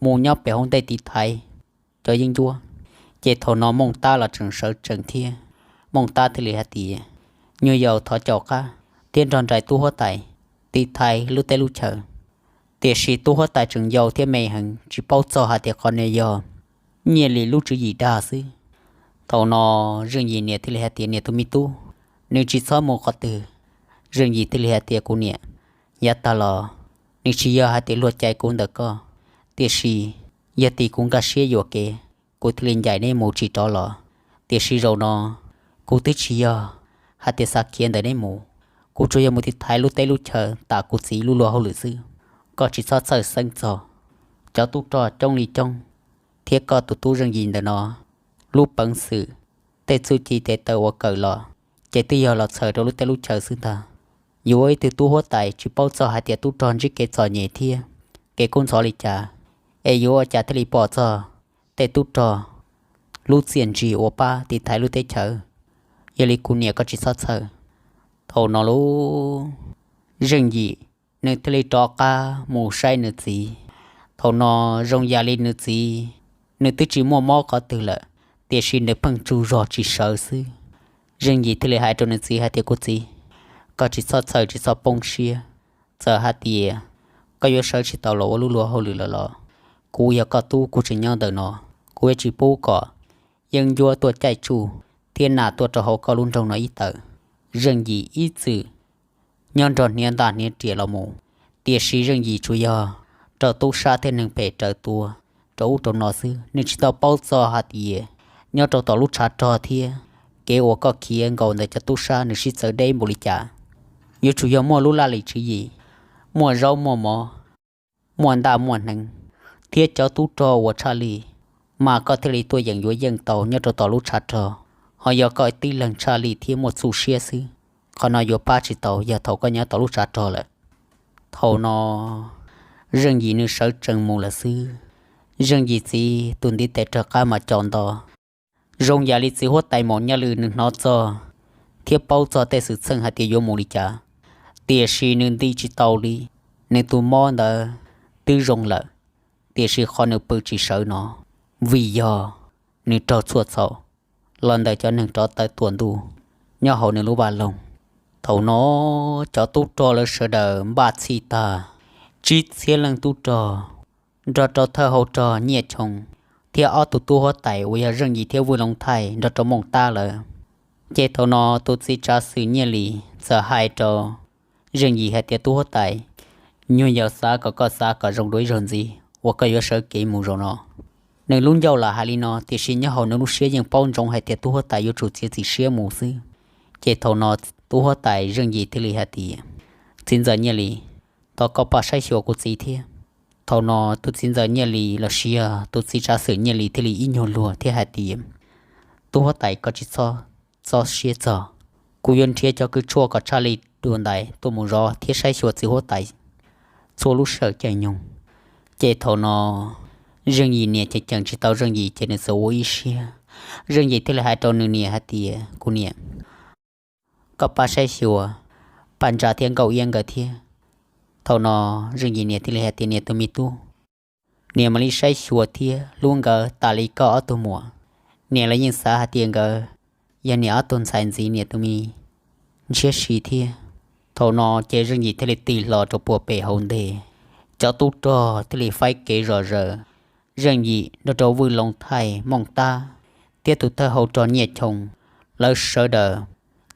mus nyob pem hauv ntej tiv thaiv cov Yeeb Ncuab. Ces thaum no Mooj Tab los tseem sawv tsees thiab, Mooj Tab thiaj li hais tias, Nyuag yaus, thov caum qab thiab nrog nraim tub huab tais tiv thaiv lub teb lub chaw. Tiam sis tub huab tais tseem yau thiab me heev, tsis paub txog hais tias qhov no yog Nyiaj Lis lub tswv yim dag xwb. Thaum no Zeej Yim niam thiaj li hais tias, Niam tus me tub, nws tsis txhob mus qhov twg. Zeej Yim thiaj li hais tias, Kuv niam, yav tag los nws tsis yog hais tias luag cais kuv ntawm koj, tiam sis yog tim kuv nkag siab yuam kev, kuv thiaj li ncaim neb mus tsis rov los. Tiam sis zaum no kuv twb tsis yog hais tias xav khiav ntawm neb mus, kuv tsuas yog mus tiv thaiv lub teb lub chaw tas kuv txiv lub luag hauj lwm xwb. Koj tsis txhob txhawj xeeb txog. Cov tub rog coob li coob, thiab koj tus tub Zeej Yim ntawm no, lub peev xwm, tej txuj ci tes taw uas kawm los, ces twb yog los txhawm rau lub teb lub chaw xwb ntag. Yuav ua ib tug tub huab tais tsis paub txog hais tias tub rog ntsib kev txom nyem thiab kev kub ntxhov li cas, es yuav ua cas thiaj li pom txog tej tub rog lub txiaj ntsig uas pab tiv thaiv lub teb chaws. Yog li kuv niam, koj tsis txhob txhawj. Thaum no lub Zeej Yim nws thiaj li rov qab mus saib nws txiv. Thaum no zoo yam li nws txiv, nws twb tsis muaj mob qhov twg lawm, tiam sis nws pheej tsaug zog tsis sawv xwb. Zeej Yim thiaj li hais rau nws txiv hais tias, Kuv txiv, koj tsis txhob txhawj, tsis txhob poob siab. Txawm hais tias koj yuav sawv tsis tau los ua lub luag hauj lwm lawm los, kuv yog koj tub, kuv tseem nyob ntawm no, kuv yuav tsis pub kom yeeb ncuab tuaj caij tsuj thiab nas tuaj rau hauv koj lub nroog no ib tawm. Zeej Yim ib txwm nyob nrog hniav ntaj hniav riam los mus, tiam sis Zeej Yim tsuas yog raug tub sab thiab neeg phem raws tua rau ub rau no xwb. Nws tsis tau paub txog hais tias nyob rau tom lub tshav rog thiab kev uas koj khiav nkaus ntawm cov tub sab nws sib txawv deb npaum li cas. Yuav tsum yog muaj lub laj lim tswv yim, muaj zaub muaj mov, muaj ntaj muaj hneev, thiab cov tub rog uas tshaj lij, mas koj thiaj li tuaj yeem yuav yeej tau nyob rau tom lub tshav rog. Ho yog koj tib leeg tshaj lij thiab muaj txuj siab xwb, qhov no yuav pab tsis tau yog thaum koj nyob tom lub tshav rog lawm. Thaum no Zeej Yim nws sawv tsees mus lawm xwb. Zeej Yim txiv tus ntiv tes raws qab mas caum nto. Zoo yam li txiv huab tais Maum Nyaj Lwm nws hnov txog thiab paub txog tej xwm txheej hais tias yuav mus li cas, tiam sis nws nti tsis tau li. Nws tus mob ntawd twb zoo lawm, tiam sis qhov nws pw tsis sawv no vim yog nws raug txhua txhaum los ntawm cov neeg rov tawv tuam ntuj nyob hauv nws lub vaj loog. Thaum no cov tub rog lawv sawv daws npaj txhij tag, tsib txhiab leej tub rog nrog rau thawj hau rog Nyiaj Choo thiab ob tug tub huab tais uas yog Zeej Yim thiab Vwj Loo Thaij nrog rau Mooj Tab lawm. Ces thaum no tus txiv tsav xwm Nyiaj Lis txawm hais rau Zeej Yim hais tias, Tub huab tais, nyuag yaus, xav kom koj xav kom zoo dua ib zaug ntxiv uas koj yuav sawv kev mus zaum no. Nws lub ncauj lam hais li no, tiam sis nyob hauv nws lub siab yeej paub ntsoov hais tias tub huab tais yuav tsum txiav txim siab mus xwb. Ces thaum no tub huab tais Zeej Yim thiaj li hais tias, Txiv ntxawm Nyiaj Lis, thov koj pab saib xyuas kuv txiv thiab. Thaum no tus txiv ntxawm Nyiaj Lis los sis yog tus txiv tsav xwm Nyiaj Lis thiaj li ib nyuag luag thiab hais tias, Tub huab tais, koj tsis txhob txob siab txog. Kuv yuav nrhiav cov kws tshuaj kom tshaj lij dua ntais tuaj mus zov thiab saib xyuas txiv huab tais txhua lub sij hawm caij nyoog. Ces thaum no Zeej Yim niam ces ceem tsis tau Zeej Yim ces nws txawm ua ib siab. Zeej Yim thiaj li hais rau nws niam hais tias, Kuv niam, koj pab saib xyuas Paj Ntsa thiab Nkauj Iab nkawd thiab. Thaum no Zeej Yim niam thiaj li hais tias, Niam tus me tub, niam mam li saib xyuas thiab hlub nkawd tas li koj ob tug muam. Niam los yeej xav hais tias nkawd yog niam ob tug ntxhais ntxiv niam tus me ntshiab si thiab. Thaum no ces Zeej Yim thiaj li tig hlo rau puag pem hauv ntej, cov tub rog thiaj li faib kev zom zaws. Zeej Yim nrog rau Vwj Loo Thaij, Mooj Tab thiab tus thawj hau rog Nyiaj Choo, lawv sawv daws,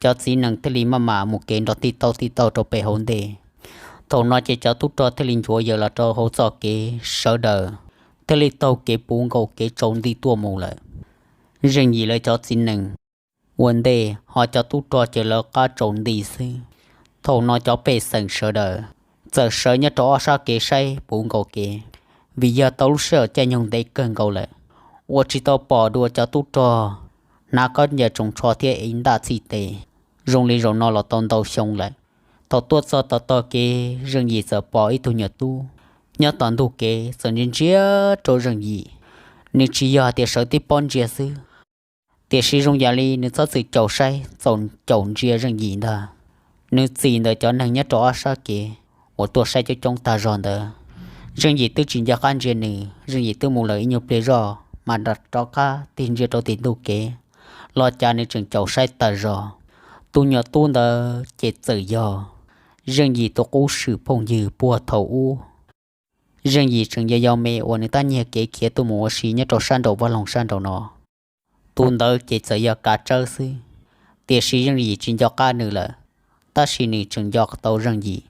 cov txiv nees thiaj li maj mam mus kev nrov tij tauj tij tauj rau pem hauv ntej. Thaum no ces cov tub rog thiaj li nchuav yaws los rau hauv txoj kev, sawv daws thiaj li taug kev puv nkaus kev tsaus nti tuaj mus lawm. Zeej Yim lawv cov txiv nees ua ntej, ho cov tub rog ces lawv qab tsaus nti xwb. Thaum no cov pej xeem sawv daws txawm sawv nyob rau ob sab kev saib puv nkaus kev, vim yog tau lub sij hawm caij nyoog ntev kawg nkaus lawm, ua tsis tau pom dua cov tub rog hnav khaub ncaws tsoos tsho thiab ev ntaj txhij tes zoo li zaum no los tau ntau xyoo lawm. Thaum tuaj txog tom tog kev, Zeej Yim txawm pom ib tug nyuam tub nyob tom ntug kev txawm ntsia ntsia rau Zeej Yim. Nws tsis yog hais tias sawv tib pob ntsia xwb, tiam sis zoo yam li nws txhob txwm caum saib txaus caum ntsia Zeej Yim ntag. Nws txis ntawm cov neeg nyob rau ob sab kev uas tuaj saib coob coob tag zog ntawd. Zeej Yim twb tsis nco qab ntsia nws, Zeej Yim twb mus lawm ib nyuag pliag zoj mam rov qab tig ntsia rau tim ntug kev, los cas nws tseem caum saib tas zog. Tus nyuam tub ntawd ces txawm yog Zeej Yim tus qub swm phooj ywg puag thaum ub. Zeej Yim tseem yog yau me uas nws tab nyiag kev khiav tuaj mus ua si nyob rau sab nraum vaj loog sab nraum no. Tus ntawd ces txawm yog kav tsawb xwb, tiam sis Zeej Yim tsis nco qab nws lawm, tab sis nws tseem nco tau Zeej Yim.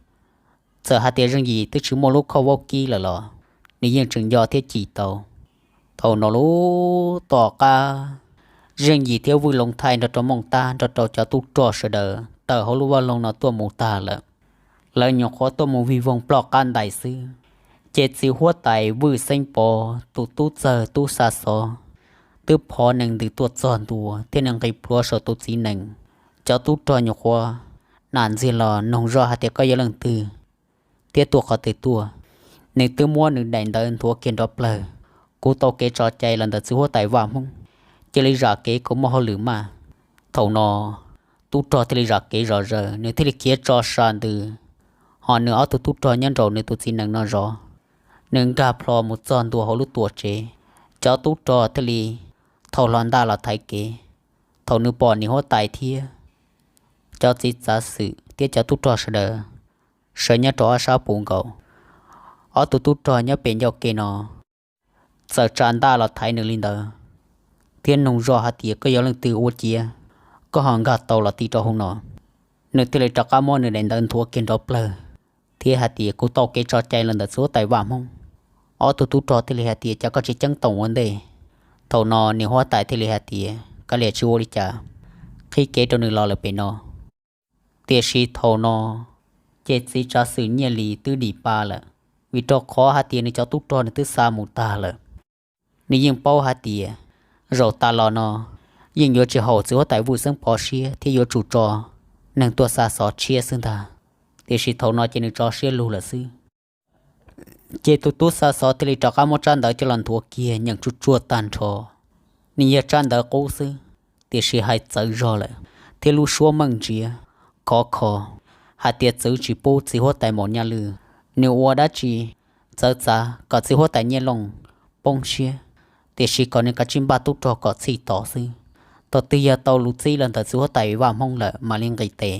Txawm hais tias Zeej Yim twb tsis muaj lub khauj vaub kib lawm los nws yeej tseem nco thiab cim tau. Thaum no lub tom qab, Zeej Yim thiab Vwj Loov Thaij nrog rau Mooj Tab nrog rau cov tub rog sawv daws tawm hauv lub vaj loog no tuaj mus tag lawm. Lawv nyuam qhuav tuaj mus vij voog ploj qab ntais xwb, ces txiv huab tais Vwj Xeeb Pov tus tub txawg tub xa xov twb phov nees ntws tuaj txog ntua thiab nws nqis plhuav saum tus txiv nees. Cov tub rog nyuam qhuav nam ntxiag los noog zoj hais tias koj yog leej twg thiab tuaj qhov twg tuaj. Nws twb muab nws daim ntawv nthuav kiag nrov plawg, kuv tau kev tso cai los ntawm txiv huab tais Vaj Hmoob, cia li zam kev kuv muaj hauj lwm maj. Thaum no tub rog thiaj li zam kev zom zaws, nws thiaj li khiav tso sa ntws, ho nws ob tug tub rog nyob nraum nws tus txiv nees no zov. Nws nkag plho mus txog ntua hauv lub tuam tsev, cov tub rog thiaj li thau hlo ntaj los thaiv kev. Thaum nws pom niam huab tais thiab cov txiv tsav xwm thiab cov tub rog sawv daws sawv nyob rau ob sab puv nkaus, ob tug tub rog nyob pem ncauj ke no txawm tsa ntaj los thaiv nws li ntawd, thiab noog zoj hais tias koj yog leej twg ua ciav koj ho nkag tau los ti rau hauv no. Nws thiaj li rov qab muab nws daim ntawv nthuav kiag nrov plawg thiab hais tias kuv tau kev tso cai los ntawm txiv huab tais Vaj Hmoob. Ob tug tub rog thiaj li hais tias cas koj tsis ceeb toom ua ntej. Thaum no niam huab tais thiaj li hais tias kav liam tsis ua li cas, qhib kev rau nws los lawm pem no. Tiam sis thaum no ces txiv tsav xwm Nyiaj Lis twb dim pa lawm, vim rau qhov hais tias nws cov tub rog nws twb xa mus tag lawm. Nws yeej paub hais tias zaum tas los no yeej yuav tsis haum txiv huab tais Vwj Xeeb Pov siab thiab yuav tsum tso neeg tuaj xa xov tshiab xwb ntag. Tiam sis thaum no ces nws tso siab lug lawm xwb. Ces tus tub xa xov thiaj li rov qab muab tsab ntawv coj los nthuav kiag nyeem tsuj tsuag tag nrho. Nws yog tsab ntawv qub xwb, tiam sis hais txawv zog lawm thiab lub suab meej ntsiav khov kho hais tias txwv tsis pub txiv huab tais Maum Nyaj Lwm nws ua dab tsi txawv txav kom txiv huab tais Nyiaj Looj poob siab, tiam sis kom nws kav tsij npaj tub rog kom txhij tos xwb. Thaum twg yog tau lus txib los ntawm txiv huab tais Vaj Hmoob lawm mam li nqis tes.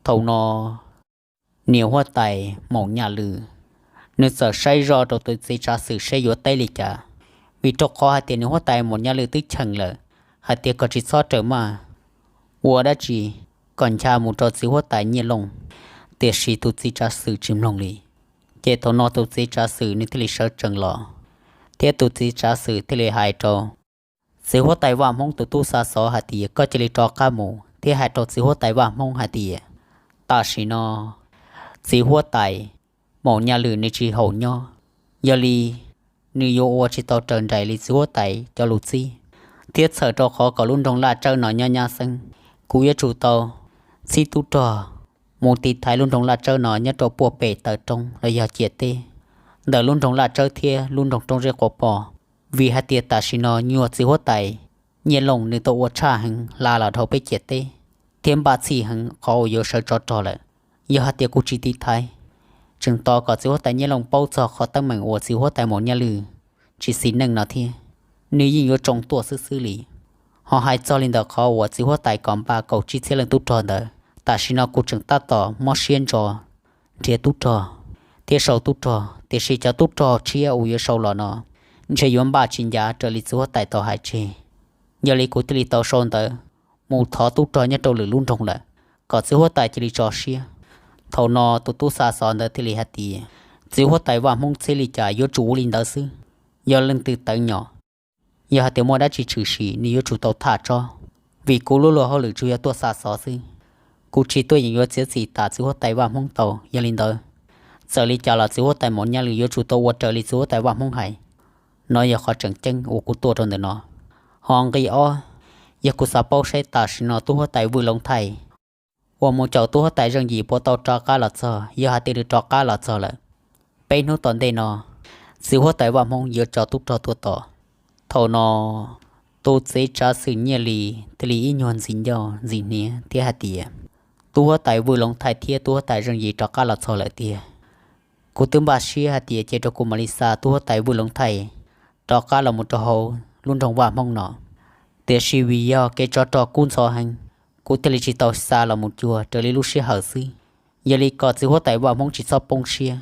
Thaum no niam huab tais Maum Nyaj Lwm nws txawm saib zoj rau tus txiv tsav xwm seb yuav teb li cas, vim rau qhov hais tias niam huab tais Maum Nyaj Lwm twb cheem lawm hais tias kom tsis txhob raws maj, ua dab tsi kom ncha mus rau txiv huab tais Nyiaj Looj, tiam sis tus txiv tsav xwm tsis mloog li. Ces thaum no tus txiv tsav xwm nws thiaj li sawv tsees los, thiab tus txiv tsav xwm thiaj li hais rau txiv huab tais Vaj Hmoob tus tub xa xov hais tias koj cia li rov qab mus thiab hais rau txiv huab tais Vaj Hmoob hais tias tam sim no txiv huab tais Maum Nyaj Lwm nws tsis haum nyob, yog li nws yuav ua tsis tau raws nraim li txiv huab tais cov lus txib, thiab txhawm rau qhov kom lub nroog Laj Tsawb no nyob nyab xeeb, kuv yuav tsum tau txhib tub rog mus tiv thaiv lub nroog Laj Tsawb no nyob rau puag pem taw roob los yog ciam teb ntawm lub nroog Laj Tsawb thiab lub nroog Roob Zeb Quav Poj, vim hais tias tam sim no nyuag txiv huab tais Nyiaj Looj nws tau ua tshaj heev hla los dhau peb ciam teb, thiab npaj txhij heev qhov uas yuav sawv tsov rog lawm. Yog hais tias kuv tsis tiv thaiv, tseem tos kom txiv huab tais Nyiaj Looj paub txog qhov teeb meem uas txiv huab tais Maum Nyaj Lwm tsis xis neej no thiab, nws yeej yuav tsoo tuaj xwb xwb li. Ho hais txog li ntawm qhov uas txiv huab tais kom npaj kaum tsib txhiab leej tub rog ntawd, tam sim no kuv tseem tab tom mob siab ntso nrhiav tub rog thiab sau tub rog, tiam sis cov tub rog tshiab uas yuav sau los no ntshe yuav npaj tsis ncav raws li txiv huab tais tau hais tseg. Yog li kuv thiaj li tau sau ntawv mus thov tub rog nyob rau lwm lub nroog lawm, kom txiv huab tais cia li tso siab. Thaum no tus tub xa xov ntawd thiaj li hais tias txiv huab tais Vaj Hmoob txhib li cas yuav tsum ua li ntawd xwb. Yog leej twg tawv nyom, yog hais tias muaj dab tsi tshwm sim nws yuav tsum tau tham tsob, vim kuv lub luag hauj lwm tsuas yog tuaj xa xov xwb. Kuv tsis tuaj yeem yuav txiav txim tas txiv huab tais Vaj Hmoob tau. Yog li ntawd, txawm li cas los txiv huab tais Maum Nyaj Lwm yuav tsum tau ua raws li txiv huab tais Vaj Hmoob hais. No yog qhov tseem ceeb uas kuv tuaj rau ntawm no. Ho nqi ob, yog kuv xav paub saib tam sim no tub huab tais Vwj Loov Thaij uas mus caum tub huab tais Zeej Yim puas tau rov qab los txog. Yog hais tias nws rov qab los txog lawm, peb hnub tom ntej no txiv huab tais Vaj Hmoob yuav tso tub rog tuaj tos. Thaum no tus txiv tsav xwm Nyiaj Lis thiaj li ib nyuag ntxim ncauj ntxim hniav thiab hais tias, tub huab tais Vwj Loov Thaij thiab tub huab tais Zeej Yim rov qab los txog lawm tiag. Kuv twb npaj siab hais tias cia rau kuv mam li xa tub huab tais Vwj Loov Thaij rov qab los mus rau hauv lub nroog Vaj Hmoob no. Tiam sis vim yog kev tsov rog kub ntxhov heev, kuv thiaj li tsis tau xa los mus cuag raws li lub sij hawm xwb. Yog li kom txiv huab tais Vaj Hmoob tsis txhob poob siab.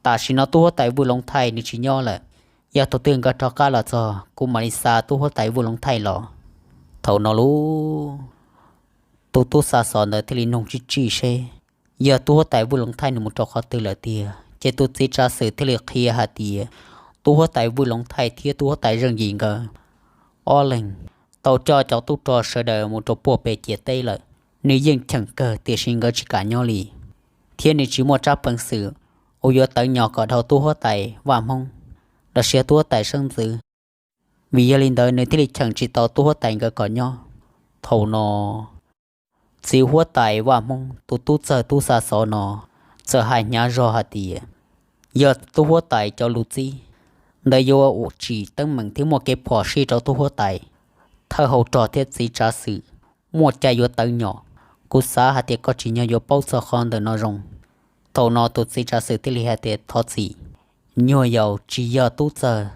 Tam sim no tub huab tais Vwj Loov Thaij nws tsis nyob lawm, yog thaum twg nkawd rov qab los txog kuv mam li xa tub huab tais Vwj Loov Thaij los. Thaum no lub tus tub xa xov ntawd thiaj li nug tsib tsij seb yog tub huab tais Vwj Loov Thaij nws mus rau qhov twg lawm tiag. Ces tus txiv tsav xwm thiaj li qhia hais tias tub huab tais Vwj Loov Thaij thiab tub huab tais Zeej Yim nkawd ob leeg tau coj cov tub rog sawv daws mus rau puag pem ciam teb lawm. Nws yeej cheem kawg tiam sis nkawd tsis kam nyob li, thiab nws tsis muaj tsab peev xwm uas yuav tawv nyom kom dhau tub huab tais Vaj Hmoob los sis tub huab tais Seeb Ntxwv. Vim yog li ntawd nws thiaj li cheem tsis tau tub huab tais nkawd kom nyob. Thaum no txiv huab tais Vaj Hmoob tus tub txawg tub xa xov no txawm hais hnyav zog hais tias yog tub huab tais cov lus txib ntawd yuav ua tsim teeb meem thiab muaj kev phom sij rau tub huab tais, thawj hau rog thiab txiv tsav xwm muaj cai yuav tawv nyom. Kuv xav hais tias koj tsim nyog yuav paub txog qhov ntawm no zoo. Thaum no tus txiv tsav xwm thiaj li hais tias thov txim, nyuag yaus tsis yog tub txawg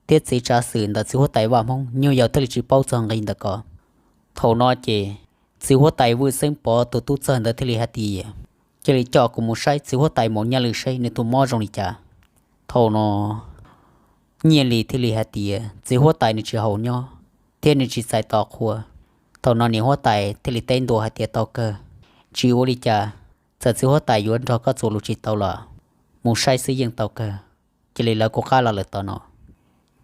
thiab txiv tsav xwm ntawm txiv huab tais Vaj Hmoob, nyuag yaus thiaj li tsis paub txog nqi ntawm ko. Thaum no ces txiv huab tais Vwj Xeeb Pov tus tub txawg ntawd thiaj li hais tias cia li coj kuv mus saib txiv huab tais Maum Nyaj Lwm seb nws tus mob zoo li cas. Thaum no Nyiaj Lis thiaj li hais tias txiv huab tais nws tsis haus nyob thiab nws tsis txais tos qhua. Thaum no niam huab tais thiaj li teb ntua hais tias tau kawg, tsis ua li cas, txawm txiv huab tais yuav nrog koj txuas lus tsis tau los mus saib xwb yeej tau kawg. Cia li lawv kuv qab los lawm tom no.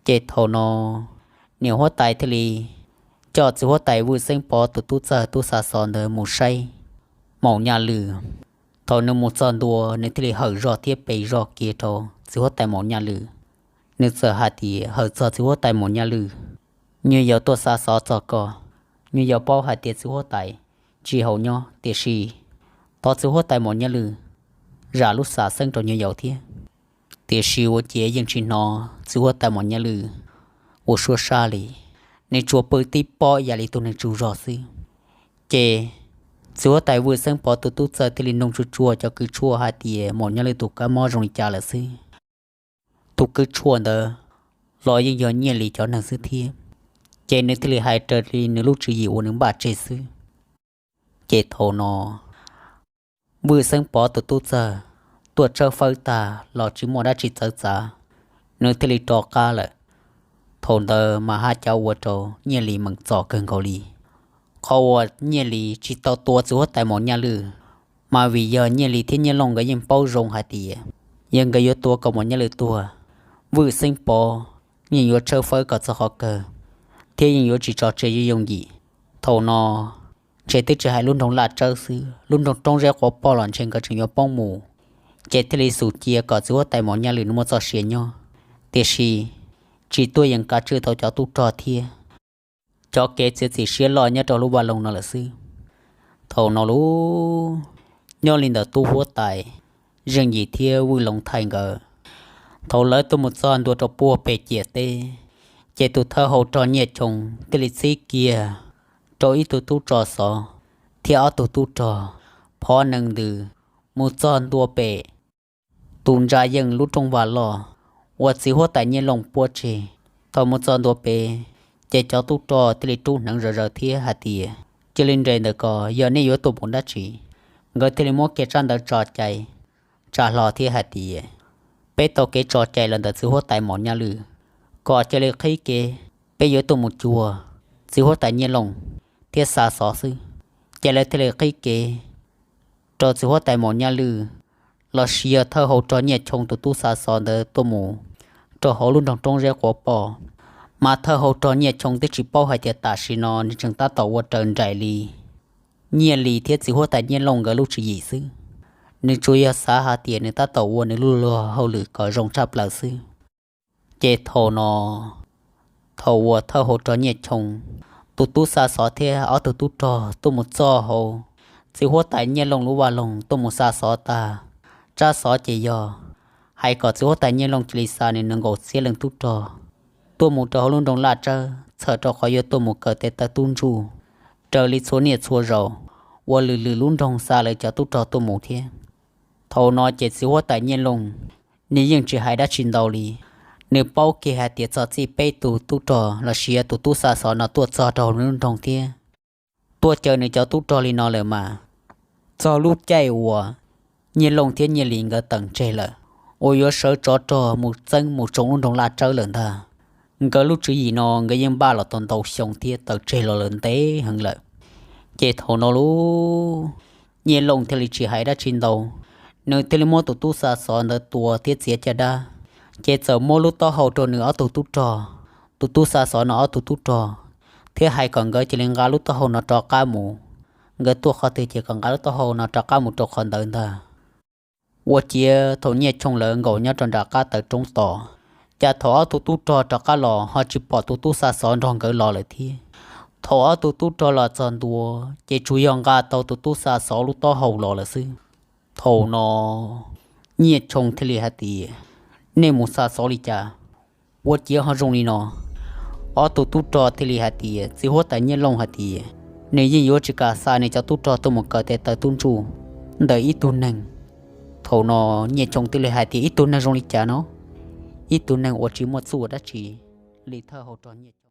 Ces thaum no niam huab tais thiaj li coj txiv huab tais Vwj Xeeb Pov tus tub txawg tub xa xov ntawd mus saib Maum Nyaj Lwm. Thaum nws mus txog ntua nws thiaj li hawm zog thiab pes zog kiag rau txiv huab tais Maum Nyaj Lwm. Nws txawm hais tias hawm txog txiv huab tais Maum Nyaj Lwm, nyuag yaus tuaj xa xov txog koj, nyuag yaus paub hais tias txiv huab tais tsis haus nyob tiam sis thov txiv huab tais Maum Nyaj Lwm zam lub xam xeeb rau nyuag yaus thiab. Tiam sis ua ciav yeej tsis hnov txiv huab tais Maum Nyaj Lwm ua suab sab li, nws tsuas pw tib pob ib yam li tus neeg tsaug zog xwb. Ces txiv huab tais Vwj Xeeb Pov tus tub txawg thiaj li nug tsuag tsuag cov kws tshuaj hais tias Maum Nyaj Lwm tus kab mob zoo li cas lawm xwb. Tus kws tshuaj ntawd los yeej yog Nyiaj Lis cov neeg xwb thiab, ces nws thiaj li hais raws li nws lub tswv yim uas nws npaj tseg xwb. Ces thaum no Vwj Xeeb Pov tus tub txawg tuaj tshawb fawb tag los tsis muaj dab tsi txawv txav, nws thiaj li rov qab lawm. Thaum ntawd mas haj cav ua rau Nyiaj Lis meem txom kawg nkaus li. Qhov uas Nyiaj Lis tsis tau tua txiv huab tais Maum Nyaj Lwm, mas vim yog Nyiaj Lis thiab Nyiaj Looj nkawd yeej paub zoo hais tias yog nkawd yuav tua kom Maum Nyaj Lwm tuag, Vwj Xeeb Pov yeej yuav tshawb fawb kom txog qhov kawg, thiab yeej yuav tsis tso tseg yooj yooj yim. Thaum no ntshe twb tsis hais lub nroog Laj Tsawb xwb, lub nroog Roob Zeb Quav Poj los ntshe nkawd tseem yuav poob mus. Ces thiaj li xum cia kom txiv huab tais Maum Nyaj Lwm nws muaj txoj sia nyob, tiam sis tsis tuaj yeem kav tswj tau cov tub rog thiab cov kev txiav txim siab loj nyob rau lub vaj loog no lawm xwb. Thaum no lub, nyob li ntawm tub huab tais Zeej Yim thiab Vwj Loov Thaij nkawd, thaum lawv tuaj mus txog ntua rau puag pem ciam teb, ces tus thawj hau rog Nyiaj Choo thiaj li txib kiag rau ib tug tub rog xov thiab ob tug tub rog phov nees ntws mus txog ntua pem tus ntsa yeej lub rooj vag loj uas txiv huab tais Nyiaj Looj puab tseg. Thaum mus txog ntua pem, ces cov tub rog thiaj li rub hneev zom zaws thiab hais tias cia li nres ntawm ko, yog nej yuav tuaj mus dab tsi. Nkawd thiaj li muab kiag tsab ntawv tso cai tsa hlo thiab hais tias peb tau kev tso cai los ntawm txiv huab tais Maum Nyaj Lwm, kom cia li qhib kev, peb yuav tuaj mus cuag txiv huab tais Nyiaj Looj thiab xa xov xwb. Ces lawv thiaj li qhib kev rau txiv huab tais Maum Nyaj Lwm los sis yog thawj hau rog Nyiaj Choo tus tub xa xov ntawd tuaj mus rau hauv lub nroog Roob Zeb Quav Poj. Mas thawj hau rog Nyiaj Choo twb tsis paub hais tias tam sim no nws tseem tab tom ua raws nraim li Nyiaj Lis thiab txiv huab tais Nyiaj Looj nkawd lub tswv yim xwb. Nws tsuas yog xav hais tias nws tab tom ua nws lub luag hauj lwm kom zoo tshaj plaws xwb. Ces thaum no, thaum uas thawj hau rog Nyiaj Choo tus tub xa xov thiab ob tug tub rog tuaj mus txog hauv txiv huab tais Nyiaj Looj lub vaj loog tuaj mus xa xov tag, tsab xov ces yog hais kom txiv huab tais Nyiaj Looj cia li xa nws nees nkaum txhiab leej tub rog tuaj mus rau hauv lub nroog Laj Tsawb, txhawm rau qhov yuav tuaj mus kaw tes taw tub ntsuj raws li txhua niaj txhua zaus uas lwm lwm lub nroog xa lawv cov tub rog tuaj mus thiab. Thaum no ces txiv huab tais Nyiaj Looj nws yeej tsis hais dab tsi ntau li, Nws paub kiag hais tias txog txij peb tug tub rog los sis yog tus tub xa xov no tuaj txog rau hauv nws lub nroog thiab tuaj caw nws cov tub rog li no lawm mas, txog lub caij uas Nyiaj Looj thiab Nyiaj Lis nkawd tawm tseg lawm, uas yuav sawv tsov rog mus txeeb mus tsoo lub nroog Laj Tsawb lawm ntag. Nkawd lub tswv yim no nkawd yeej npaj los tau ntau xyoo thiab tawm tseg los lawm ntev heev lawm. Ces thaum no lub Nyiaj Looj thiaj li tsis hais dab tsi ntau, nws thiaj li muab tus tub xa xov ntawd tua thiab txiav caj dab. Ces txawm muab lub taub hau rau nws ob tug tub rog, tus tub xa xov no ob tug tub rog, thiab hais kom nkawd cia li nqa lub taub hau no rov qab mus. Nkawd tuaj qhov twg ces kom nqa lub taub hau no rov qab mus rau qhov ntawd ntag. Ua ciav thaum Nyiaj Choo lawv nkaum nyob rau nram qab taw roob tos, cas thaum ob tug tub rog rov qab los ho tsis pom tus tub xa xov nrog nkawd los lawm thiab. Thaum ob tug tub rog los txog ntua, ces tsuas yog nqa tau tus tub xa xov lub taub hau los lawm xwb. Thaum no Nyiaj Choo thiaj li hais tias, nej mus xa xov li cas ua ciav ho zoo li no? Ob tug tub rog thiaj li hais tias, txiv huab tais Nyiaj Looj hais tias nws yeej yuav tsis kam xa nws cov tub rog tuaj mus kaw tes taw tub ntsuj ntawm ib tug neeg. Thaum no Nyiaj Choo thiaj li hais tias, ib tug neeg zoo li cas no? Ib tug neeg uas tsis muaj txuj dab tsi li thawj hau rog Nyiaj Choo.